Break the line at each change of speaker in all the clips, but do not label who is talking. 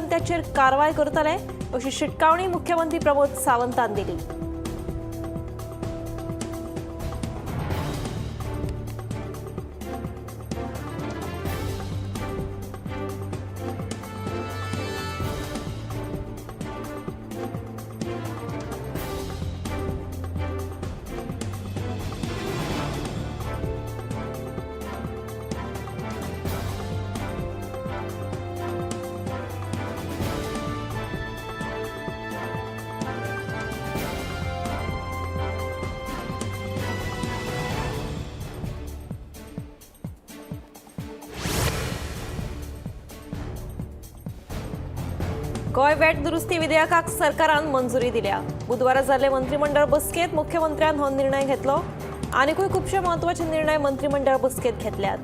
अभियंत्याचेर कारवाय करतले अशी शिटकावणी मुख्यमंत्री प्रमोद सावंतान दिली. गोंय वॅट दुरुस्ती विधेयकाक सरकारान मंजुरी दिल्या. बुधवारा जाल्ले मंत्रीमंडळ बसकेत मुख्यमंत्र्यान हो निर्णय घेतलो. आनीकूय खुबशे म्हत्वाचे निर्णय मंत्रीमंडळ बसकेत घेतल्यात.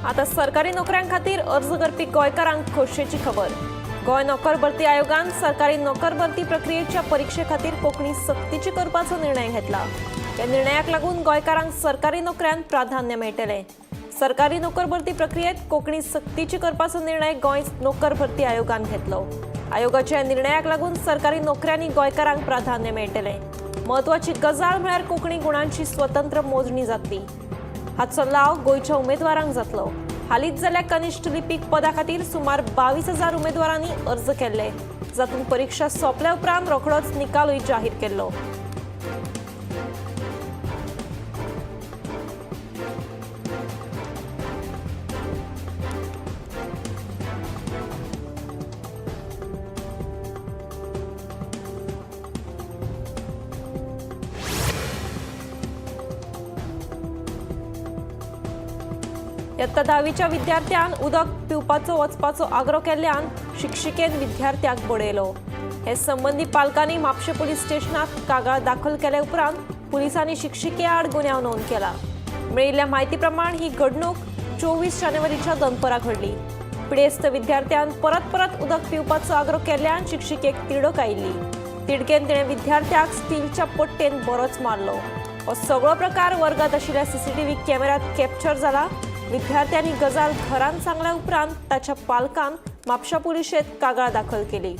आता सरकारी नोकऱ्यां खातीर अर्ज करपी गोंयकारांक खोशयेची खबर. गोंय नोकर भरती आयोगान सरकारी नोकर भरती प्रक्रियेच्या परिक्षे खातीर कोंकणी सक्तीची करपाचो निर्णय घेतला. ह्या निर्णयाक लागून गोंयकारांक सरकारी नोकऱ्यांत प्राधान्य मेळटलें. सरकारी नोकर भरती प्रक्रियेत कोंकणी सक्तीची करपाचो निर्णय गोंय नोकर भरती आयोगान घेतलो. आयोगाच्या ह्या निर्णयाक लागून सरकारी नोकऱ्यांनी गोंयकारांक प्राधान्य मेळटलें. म्हत्वाची गजाल म्हळ्यार कोंकणी गुणांची स्वतंत्र मोजणी जातली. हाचो लाव गोंयच्या उमेदवारांक जातलो. हालींच जाल्ल्या कनिश्ठ लिपीक पदा खातीर सुमार 22,000 उमेदवारांनी अर्ज केल्ले, जातूंत परिक्षा सोंपल्या उपरांत रोखडोच निकालूय जाहीर केल्लो. इयत्ता 10वीच्या विद्यार्थ्यान उदक पिवपाचो वचपाचो आग्रो केल्ल्यान शिक्षिकेन विद्यार्थ्याक बडयलो. हे संबंदी पालकांनी म्हापशें पुलीस स्टेशनात कागाळ दाखल केले उपरांत पुलिसांनी शिक्षिके आड गुन्यांव नोंद केला. मेळिल्ल्या म्हायती प्रमाण ही घडणूक 24 जानेवारीच्या दनपरां घडली. पिडेस्त विद्यार्थ्यान परत परत उदक पिवपाचो आग्रो केल्ल्यान शिक्षिकेक तिडक आयिल्ली. तिडकेन तिणें विद्यार्थ्याक स्टीलच्या पट्टेन बरोच मारलो. हो सगळो प्रकार वर्गात आशिल्ल्या सीसीटीव्ही कॅमेऱ्यात कॅप्चर जाला. विद्यार्थ्यांनी गजाल घरान सांगल्या उपरांत ताच्या पालकान म्हापशा पुलिशेंत कागाळ दाखल केली.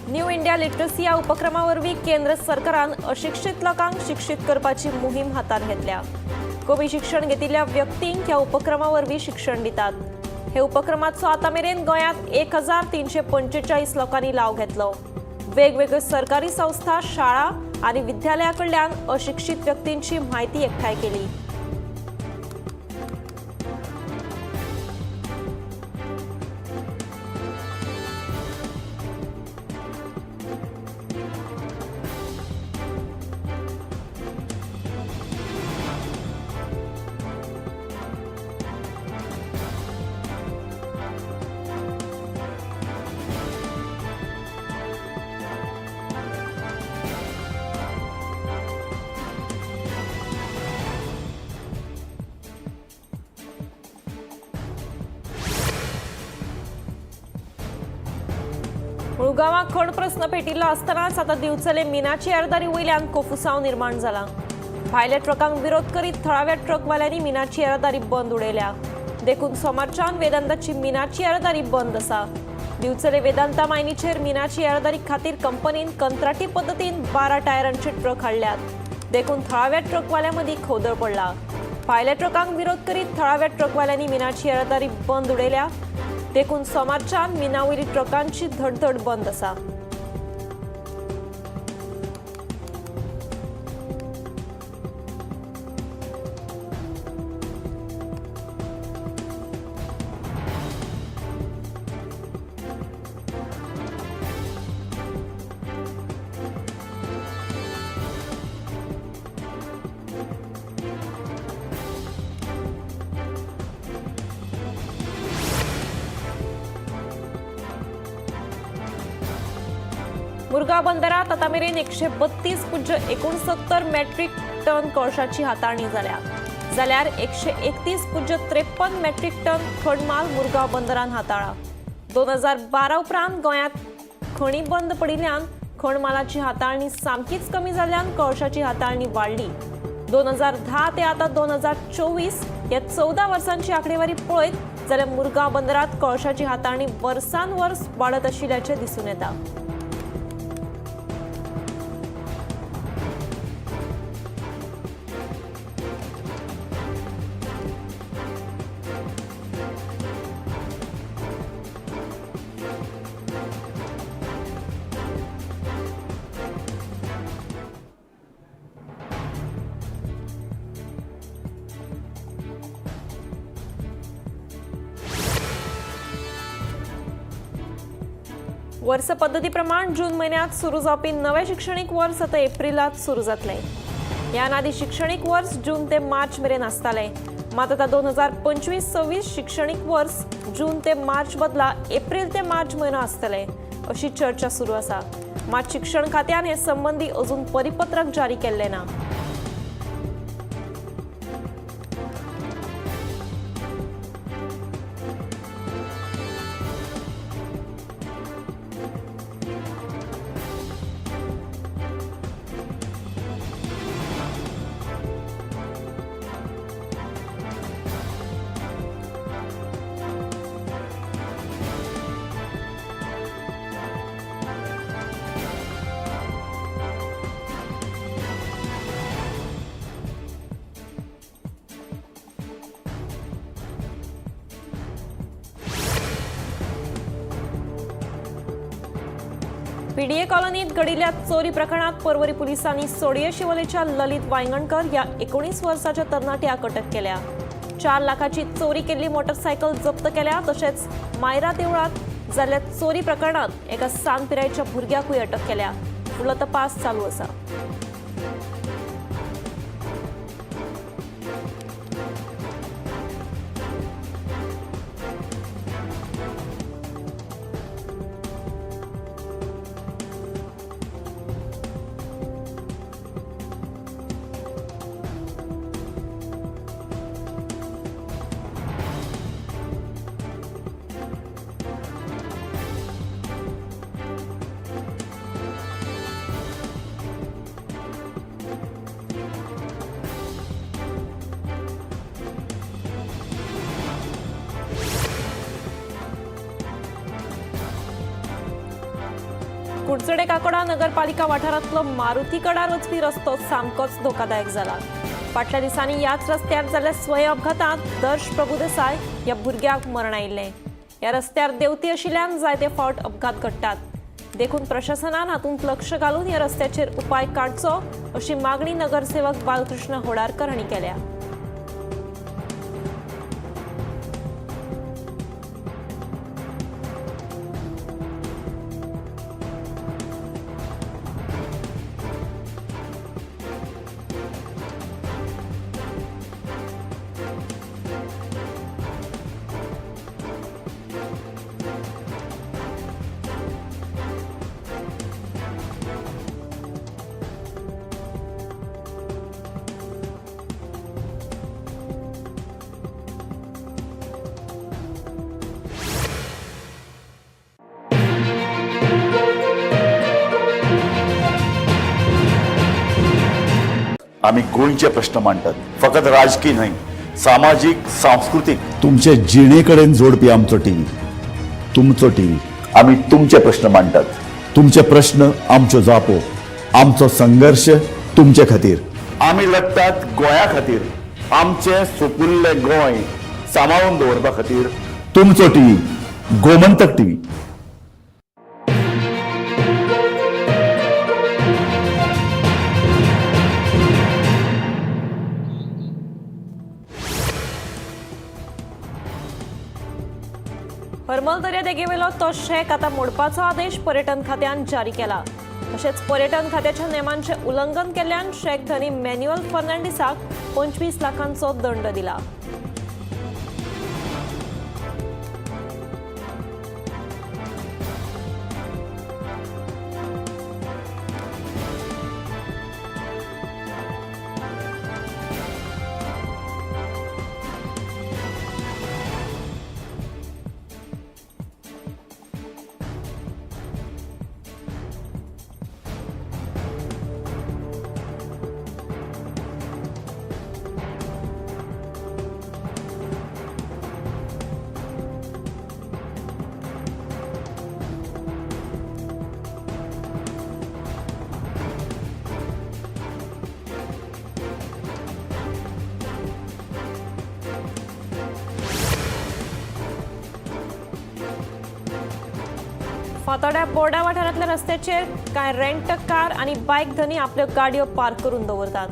न्यू इंडिया लिटरसी ह्या उपक्रमा वरवीं केंद्र सरकारान अशिक्षीत लोकांक शिक्षीत करपाची मोहीम हातांत घेतल्या. कमी शिक्षण घेतिल्ल्या व्यक्तींक ह्या उपक्रमा वरवीं शिक्षण दितात. हे उपक्रमाचो आतां मेरेन गोंयांत 1345 लोकांनी लाव घेतलो. वेगवेगळ्यो सरकारी संस्था, शाळा आनी विद्यालया कडल्यान अशिक्षीत व्यक्तींची म्हायती एकठांय केली. मुळगांवाक खण प्रस्न पेटिल्लो आसतनाच आतां दिवचले मिनाची येरादारी वयल्यान कोफुसांव निर्माण जाला. भायल्या ट्रकांक विरोध करीत थळाव्या ट्रकवाल्यांनी मिनाची येरादारी बंद उडयल्या. देखून सोमारच्यान वेदांताची मिनाची येरादारी बंद आसा. दिवचले वेदांता मायनीचेर मिनाची येरादारी खातीर कंपनीन कंत्राटी पद्दतीन 12 टायरांचे ट्रक हाडल्यात. देखून थळाव्या ट्रकवाल्यां मदीं खवदळ पडला. भायल्या ट्रकांक विरोध करीत थळाव्या ट्रकवाल्यांनी मिनाची येरादारी बंद उडयल्या. देखून सोमारच्यान मिनावयली ट्रकांची धडधड बंद आसा. मुरगांव बंदरात आतां मेरेन 132.69 मेट्रीक टन कोळशाची हाताळणी जाल्या, जाल्यार 131.53 मेट्रीक टन खणमाल मुरगांव बंदरान हाताळा. 2012 उपरांत गोंयांत खणी बंद पडिल्ल्यान खणमालाची हाताळणी सामकीच कमी जाल्ल्यान कोळशाची हाताळणी वाडली. 2010 ते आतां 2024 ह्या 14 वर्सांची आंकडेवारी पळयत जाल्यार मुरगांव बंदरात कोळशाची हाताळणी वर्सान वर्स वाडत आशिल्ल्याचें दिसून येता. वर्स पद्दतीप्रमाण जून म्हयन्यांत सुरू जावपी नवें शिक्षणीक वर्स आतां एप्रिलांत सुरू जातलें. ह्यान आदीं शिक्षणीक वर्स जून ते मार्च मेरेन आसतालें. मात आतां 2025-26 शिक्षणीक वर्स जून ते मार्च बदला एप्रील ते मार्च म्हयनो आसतलें अशी चर्चा सुरू आसा. मात शिक्षण खात्यान हे संबंदी अजून परिपत्रक जारी केल्लें ना. पीडीए कॉलनीत घडिल्ल्या चोरी प्रकरणात पर्वरी पुलिसांनी सोडये शिवोलेच्या ललित वायंगणकर या 19 वर्साच्या तरणाट्याक अटक केल्या. 4 लाखाची चोरी केल्ली मोटरसायकल जप्त केल्या. तशेंच मायरा देवळात जाल्ल्या चोरी प्रकरणात एका सान पिरायेच्या भुरग्याकूय अटक केल्या. फुडलो तपास चालू आसा. कुडचडे काकोडा नगरपालिका वाठारांतलो मारुती कडार वचपी रस्तो सामकोच धोकादायक जाला. फाटल्या दिसांनी ह्याच रस्त्यार जाल्ल्या स्वयं अपघातांत दर्श प्रभुदेसाय ह्या भुरग्याक मरण आयिल्लें. ह्या रस्त्यार देंवती आशिल्ल्यान जायते फावट अपघात घडटात. देखून प्रशासनान हातूंत लक्ष घालून ह्या रस्त्याचेर उपाय काडचो अशी मागणी नगरसेवक बालकृष्ण होडारकर हांणी केल्या.
आमी गोंयचे प्रश्न मांडटात, फकत राजकी न्हय, सामाजीक, सांस्कृतीक, तुमचे जिणे कडेन जोडपी आमचो टीव्ही, तुमचो टीव्ही. आमी तुमचे प्रश्न मांडटात. तुमचे प्रश्न आमच्यो जापो, आमचो संघर्श तुमचे खातीर. आमी लढटात गोंया खातीर, आमचें सुपुल्लें गोंय सांबाळून दवरपा खातीर. तुमचो टीव्ही, गोमंतक टीव्ही.
हरमल दर्यादेगेवेलो तो शेक आतां मोडपाचो आदेश पर्यटन खात्यान जारी केला. तशेंच पर्यटन खात्याच्या नेमांचें उल्लंघन केल्ल्यान शेक धनी मॅन्युअल फर्नांडीसाक 25 लाखांचो दंड दिला. फातोड्या बोर्डा वाठारांतल्या रस्त्याचेर कांय रेंट कार आनी बायक धनी आपल्यो गाडयो पार्क करून दवरतात.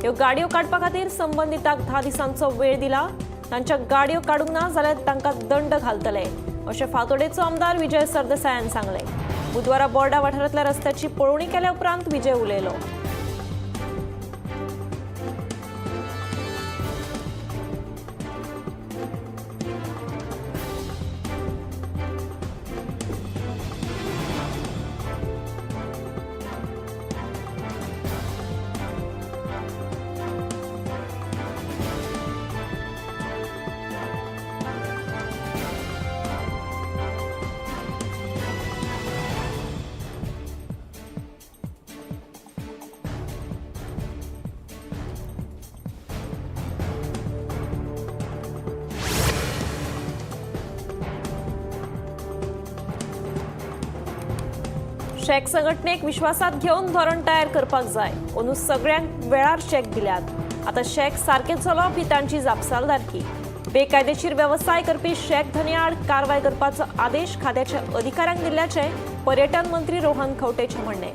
ह्यो गाडयो काडपा खातीर संबंदिताक 10 दिसांचो वेळ दिला. तांच्या गाडयो काडूंक ना जाल्यार तांकां दंड घालतले अशें फातोडेचो आमदार विजय सरदेसायान सांगलें. बुधवारा बोर्डा वाठारांतल्या रस्त्याची पळोवणी केल्या उपरांत विजय उलयलो. शेक संघटनेक विश्वासात घेवन धोरण तयार करपाक जाय. अंदू सगळ्यांक वेळार चेक दिल्यात. आतां शेक सारकें चलोवप ही तांची जापसालदारकी. बेकायदेशीर वेवसाय करपी शेक धनयाआड कारवाय करपाचो आदेश खात्याच्या अधिकाऱ्यांक दिल्ल्याचें पर्यटन मंत्री रोहन खंवटेचें म्हणणें.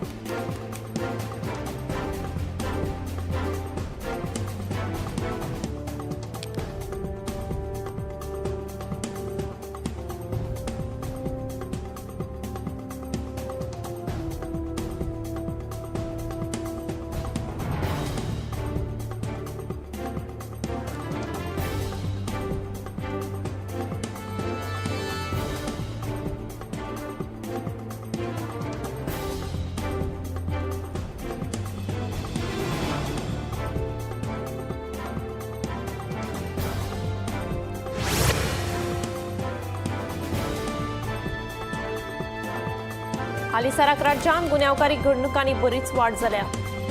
हालींसराक राज्यांत गुन्यांवकारी घडणुकांनी बरीच वाड जाल्या.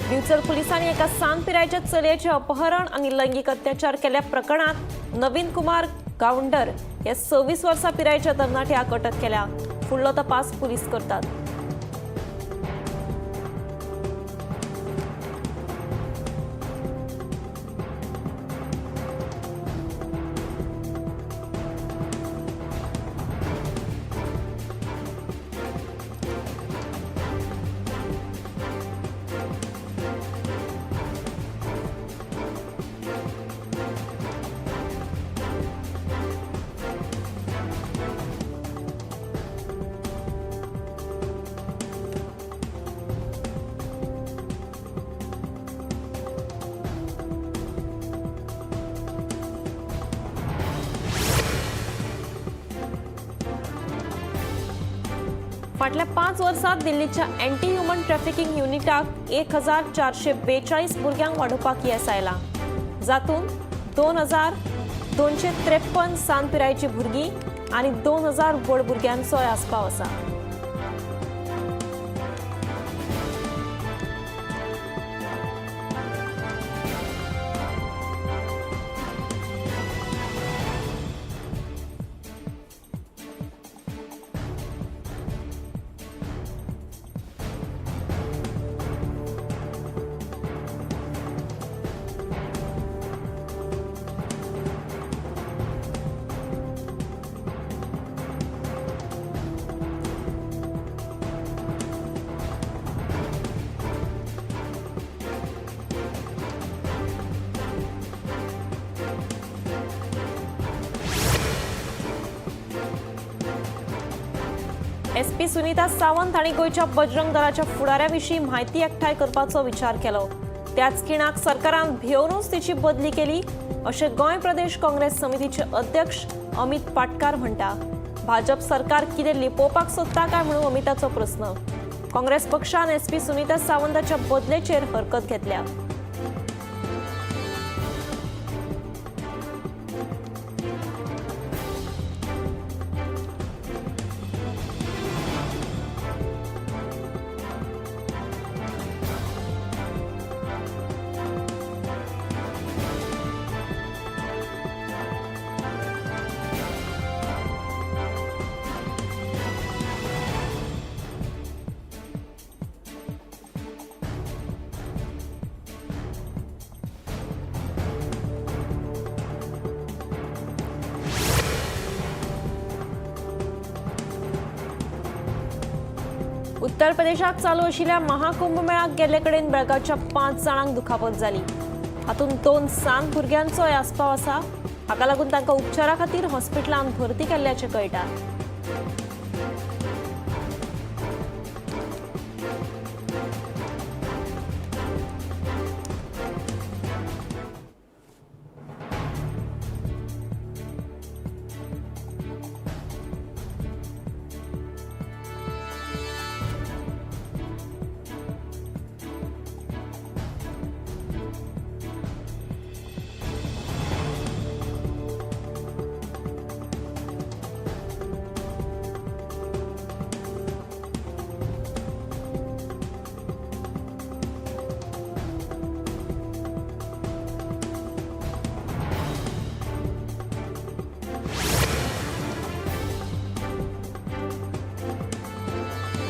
दिवचल पुलिसांनी एका सान पिरायेच्या चलयेचें अपहरण आनी लैंगीक अत्याचार केल्ल्या प्रकरणांत नवीन कुमार गावंडर ह्या 26 वर्सां पिरायेच्या तरणाट्याक अटक केल्या. फुडलो तपास पुलीस करतात. फाटल्या 5 वर्सांत दिल्लीच्या अँटी ह्युमन ट्रॅफिकिंग युनिटाक 1442 भुरग्यांक वाडोवपाक येस आयलां. जातूंत 2253 सान पिरायेचीं भुरगीं आनी 2000 व्हड भुरग्यांचोय आस्पाव आसा. एसपी सुनीता सावंत हांणी गोंयच्या बजरंग दलाच्या फुडाऱ्या विशीं म्हायती एकठांय करपाचो विचार केलो. त्याच खिणाक सरकारान भियोवनूच तिची बदली केली अशें गोंय प्रदेश काँग्रेस समितीचे अध्यक्ष अमित पाटकार म्हणटा. भाजप सरकार कितें लिपोवपाक सोदता काय म्हणून अमिताचो प्रस्न. काँग्रेस पक्षान एसपी सुनीता सावंताच्या बदलेचेर हरकत घेतल्या. उत्तर प्रदेशात चालू आशिल्ल्या महाकुंभ मेळाक गेल्ले कडेन बेळगांवच्या 5 जाणांक दुखापत जाली. हातूंत 2 सान भुरग्यांचोय आस्पाव आसा. हाका लागून तांकां उपचारा खातीर हॉस्पिटलांत भरती केल्ल्याचें कळटा.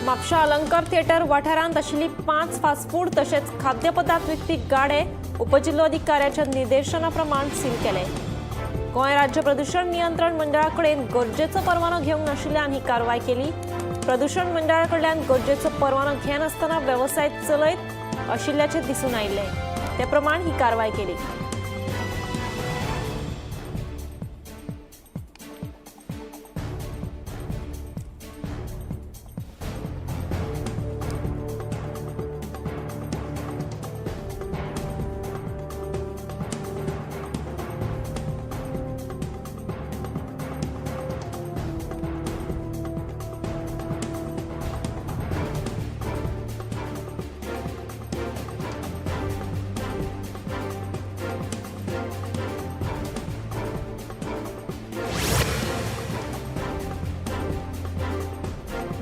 म्हापशा अलंकार थिएटर वाठारांत आशिल्ली 5 फास्टफूड तशेंच खाद्यपदार्थ विकपी गाडे उपजिल्लोधिकाऱ्याच्या निर्देशना प्रमाण सील केले. गोंय राज्य प्रदूषण नियंत्रण मंडळा कडेन गरजेचो परवानो घेवंक नाशिल्ल्यान ही कारवाय केली. प्रदूषण मंडळा कडल्यान गरजेचो परवानो घेनासतना वेवसाय चलयत आशिल्ल्याचें दिसून आयिल्लें. ते प्रमाण ही कारवाय केली.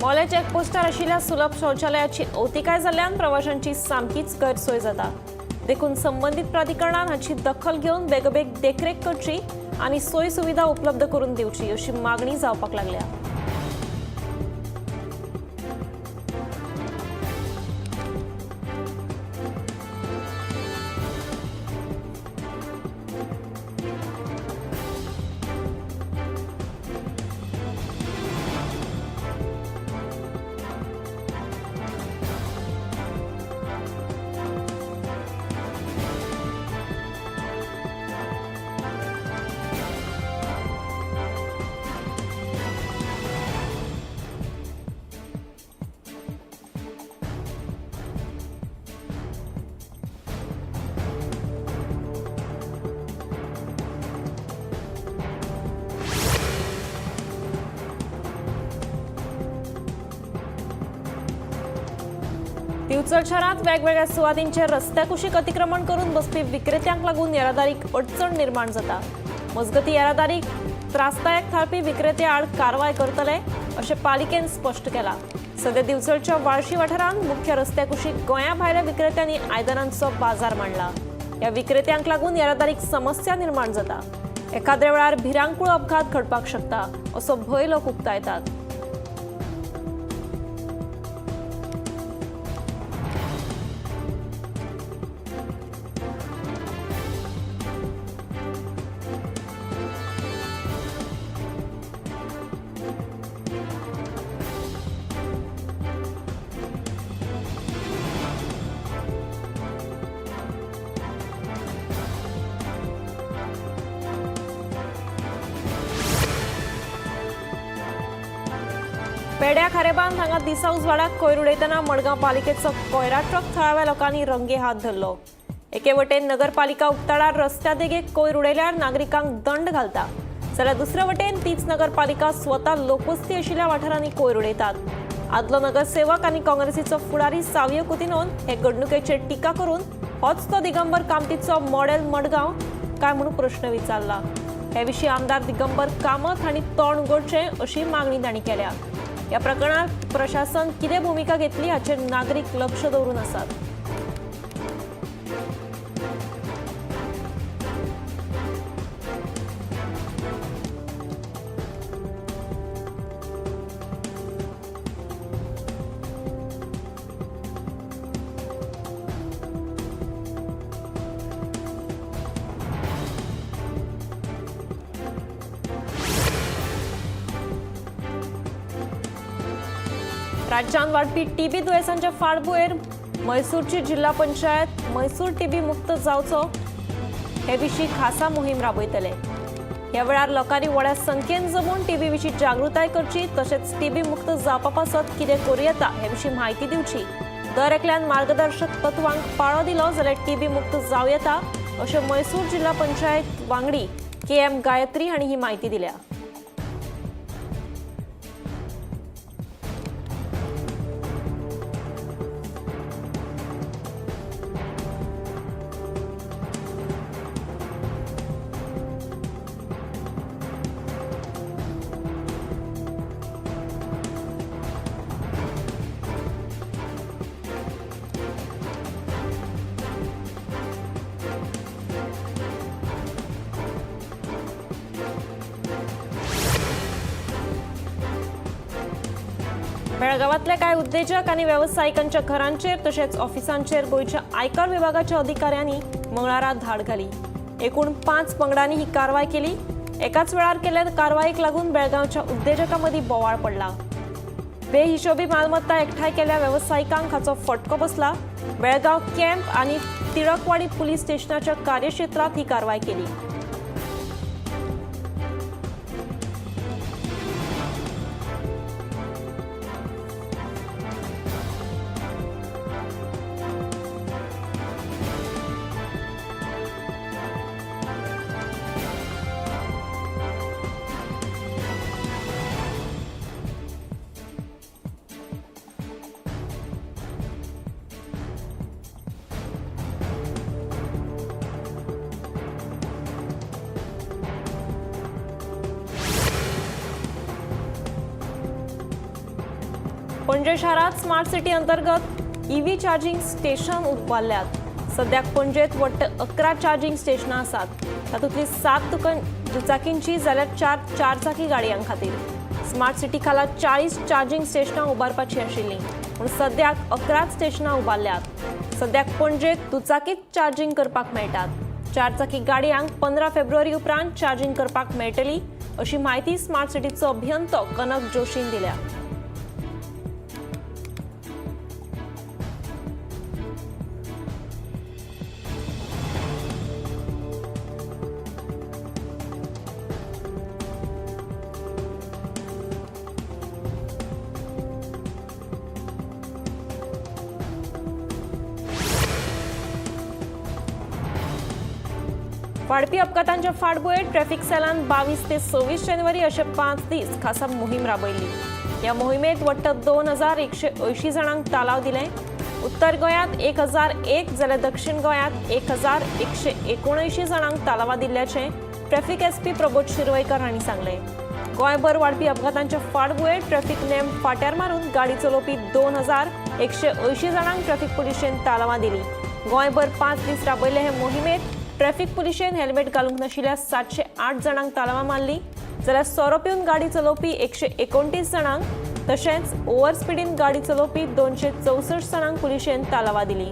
मोलें चेकपोस्टार आशिल्ल्या सुलभ शौचालयाची अवतिकाय जाल्ल्यान प्रवाशांची सामकीच गैरसोय जाता. देखून संबंदीत प्राधिकरणान हाची दखल घेवन बेगोबेग देखरेख करची आनी सोय सुविधा उपलब्ध करून दिवची अशी मागणी जावपाक लागल्या. दिवचल शहरात वेगवेगळ्या सुवातींचेर रस्त्या कुशीक अतिक्रमण करून बसपी विक्रेत्यांक लागून येरादारीक अडचण निर्माण जाता. मजगती येरादारीक त्रासदायक थारपी विक्रेते आड कारवाय करतले अशें पालिकेन स्पश्ट केलां. सध्या दिवचलच्या वाळशी वाठारांत मुख्य रस्त्या कुशीक गोंया भायल्या विक्रेत्यांनी आयदनांचो बाजार मांडला. ह्या विक्रेत्यांक लागून येरादारीक समस्या निर्माण जाता. एखाद्या वेळार भिरांकूळ अपघात घडपाक शकता असो भंय लोक उक्तायतात. पेड्या खारेबांद हांगा दिसा उजवाडाक कोयर उडयतना मडगांव पालिकेचो कोयरा ट्रक थळाव्या लोकांनी रंगे हात धरलो. एके वटेन नगरपालिका उक्ताडार रस्त्या देगेक कोयर उडयल्यार नागरिकांक दंड घालता, जाल्यार दुसरे वटेन तीच नगरपालिका स्वता लोकवस्ती आशिल्ल्या वाठारांनी कोयर उडयतात. आदलो नगरसेवक आनी काँग्रेसीचो फुडारी सावियो कुतिनोन हे घडणुकेचेर टिका करून होच तो दिगंबर कामतीचो मॉडेल मडगांव काय म्हणून प्रश्न विचारला. हे विशीं आमदार दिगंबर कामत हांणी तोंड उगडचें अशी मागणी तांणी केल्या. ह्या प्रकरणात प्रशासन कितें भुमिका घेतली हाचेर नागरीक लक्ष दवरून आसात. राज्यांत वाडपी टीबी दुयेंसांच्या फाटभुंयेर म्हैसूरची जिल्हा पंचायत म्हैसूर टीबी मुक्त जावचो हे विशीं खासा मोहीम राबयतले. ह्या वेळार लोकांनी व्हड्या संख्येन जमून टीबी विशीं जागृताय करची, तशेंच टीबी मुक्त जावपा पासत कितें करूं येता हे विशीं म्हायती दिवची. दर एकल्यान मार्गदर्शक तत्वांक पाळो दिलो जाल्यार टीबी मुक्त जावं येता अशें म्हैसूर जिल्हा पंचायत वांगडी के.एम. गायत्री हांणी ही म्हायती दिल्या. बेळगावांतल्या कांय उद्देजक आनी वेवसायिकांच्या घरांचेर तशेंच ऑफिसांचेर गोंयच्या आयकर विभागाच्या अधिकाऱ्यांनी मंगळारा धाड घाली. एकूण 5 पंगडांनी ही कारवाय केली. एकाच वेळार केल्ल्या कारवायेक लागून बेळगांवच्या उद्देजकां मदीं बोवाळ पडला. बेहिशोबी मालमत्ता एकठांय केल्ल्या वेवसायिकांक हाचो फटको बसला. बेळगांव कॅम्प आनी तिळकवाडी पुलीस स्टेशनाच्या कार्यक्षेत्रांत ही कारवाय केली. पणजे शारात स्मार्ट सिटी अंतर्गत ईव्ही चार्जिंग स्टेशन उबारल्यात. सद्याक पणजेत वट्ट 11 चार्जिंग स्टेशनां आसात. तातूंतली 7 दुचाकींची जाल्यार 4 चारचाकी गाडयां खातीर. स्मार्ट सिटी खाला 40 चार्जिंग स्टेशनां उबारपाची आशिल्लीं, पूण सद्याक 11 स्टेशनां उबारल्यात. सद्याक पणजेत दुचाकीत चार्जिंग करपाक मेळटात. चारचाकी गाडयांक 15 फेब्रुवारी उपरांत चार्जिंग करपाक मेळटली अशी म्हायती स्मार्ट सिटीचो अभियंतो कनक जोशीन दिल्या. वाढपी अपघातांच्या फाटभुंयेर ट्रॅफिक सेलान 22 ते 26 जानेवारी अशे 5 दीस खासा मोहीम राबयली. ह्या मोहिमेत वट्ट 2180 जाणांक तालाव दिले. उत्तर गोंयांत 1001 जाल्यार दक्षिण गोंयांत 1179 जाणांक तालावा दिल्ल्याचें ट्रॅफिक एसपी प्रबोध शिरवयकर हांणी सांगलें. गोंयभर वाढपी अपघातांच्या फाटभुंयेर ट्रॅफिक नेम फाट्यार मारून गाडी चलोवपी 2180 जाणांक ट्रॅफिक पुलिशेन तालावां दिली. गोंयभर 5 दीस राबयल्ले हे मोहिमेत ट्रॅफिक पुलिशेन हेल्मेट घालूंक नाशिल्ल्या 708 जाणांक तालावां मारली, जाल्यार सोरो पिवन गाडी चलोवपी 129 जाणांक तशेंच ओव्हर स्पिडीन गाडी चलोवपी 264 जाणांक पुलिशेन तालावां दिली.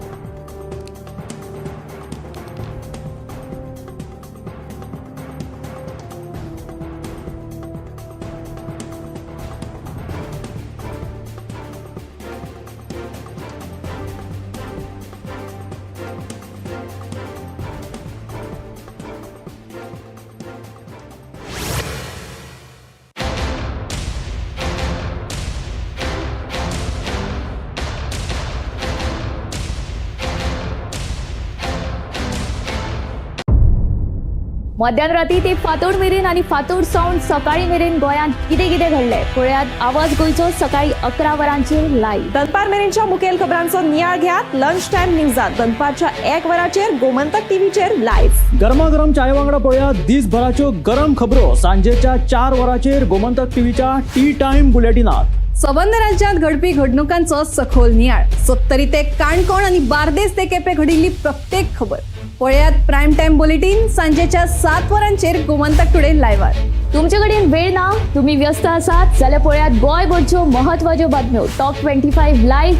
मध्यान राती ते फांतोड मेरेन आनी फांतोड सावन सकाळी मेरेन गोंयांत कितें कितें घडलें पळयात आवाज गोंयचो सकाळी 11 वरांचेर लायव्ह.
दनपार मेरेनच्या मुखेल खबरांचो नियाळ घेयात लंच टायम न्यूजात दनपारच्या 1 वराचेर गोमंतक टीव्हीचेर लायव्ह.
गरमागरम चाये वांगडा पळया दिसभराच्यो गरम खबरो सांजेच्या 4 वरांचेर गोमंतक टीव्हीच्या टी टायम बुलेटिनात.
सबंद राज्यांत घडपी घडणुकांचो सखोल नियाळ, सत्तरी ते काणकोण आनी बार्देस ते केपें घडिल्ली प्रत्येक खबर पळयात प्रायम टायम बुलेटीन सांजेच्या 7 वरांचेर गोमंतक टुडे लायव्हार.
तुमचे कडेन वेळ ना, तुम्ही व्यस्त आसात जाल्यार पळयात गोंयभरच्यो म्हत्वाच्यो बातम्यो टॉप 25 लायव्ह.